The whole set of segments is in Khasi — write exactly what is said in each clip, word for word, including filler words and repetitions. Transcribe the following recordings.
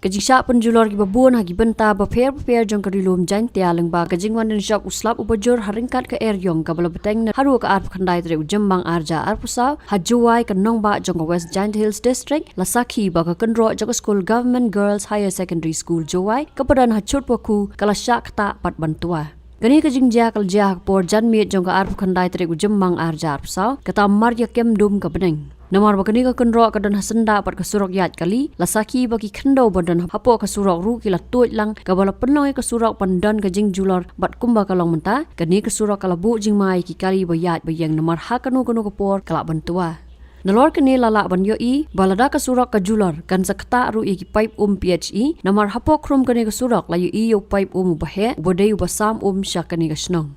Ka jingshah pynjulor kiba bun ha ki bynta bapher bapher jong ka Ri Lum Jaintia lyngba ka jingwan dang shok u slap uba jur ha ryngkat ka eriong kaba la bteng naduh ka arphew khyndai tarik u Jymmang arhajar arphew saw ha Jowai, ka nongbah jong ka West Jaintia Hills District, la sakhi ba ka kynroh jong ka skul Government Girls Higher Secondary School Jowai kaba don ha Chutwakhu ka la shah ktah pat ban twa. Kane ka jingjia ka la jia ha ka por janmiet jong ka arphew khyndai tarik u Jymmang arhajar arphew saw, kata mar ïa kem dum ka bneng. Namar ba kane ka kynroh ka don ha syndah bad ka surok ïaid kali, la sakhi ba ki khyndew ba don hapoh ka surok ruh ki la tuid lang, kaba la pynlong ïa ka surok ban don ka jingjulor, bad kumba ka long mynta, kane ka surok ka la buh jingma ïa ki kali ba ïaid ba ïeng namar ha kano kano ka por ka lah ban twa. Nalor kane la lah ban ïohi ba lada ka surok ka julor, kan sa ktah ruh ïa ki paip um P H E, namar hapoh khrum kane ka surok la ïohi ïa u paip um uba heh, uba dei uba sam um sha kane ka shnong.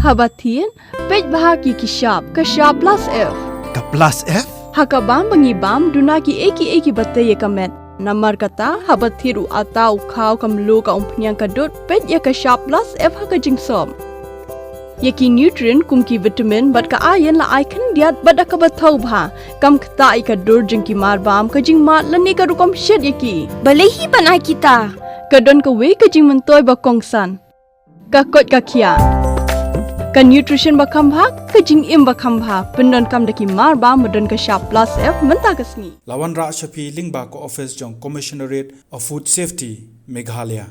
Haba thied, peit bha ki ki shap, ka shap plus F. Ka plus F? Ha ka bam ba ngi bam, duna ki ei ki ei kiba tei ïa ka met. Namar kata, haba thied u atta, u khaw, ka mluh, ka umphniang, ka dud, peit ïa ka shap plus F ha ka jingsop. Ïa ki nutrient kum ki vitamin bad ka iron la ai khyndiat bad da kaba thaw bha. Kam ktah ïa ka dur jong ki mar bam, ka jingmad lane ka rukom shet ïa ki. Balei hi ban ai kita? Ka don kawei ka jingmyntoi ba kongsan. Ka koit ka khiah. Ka nutrition ba kham bha, ka jingim ba kham bha. Pyndonkam da ki mar bam ba don ka shap plus F mynta ka sngi. La wanrah sha phi lyngba ka office jong Commissionerate of Food Safety, Meghalaya.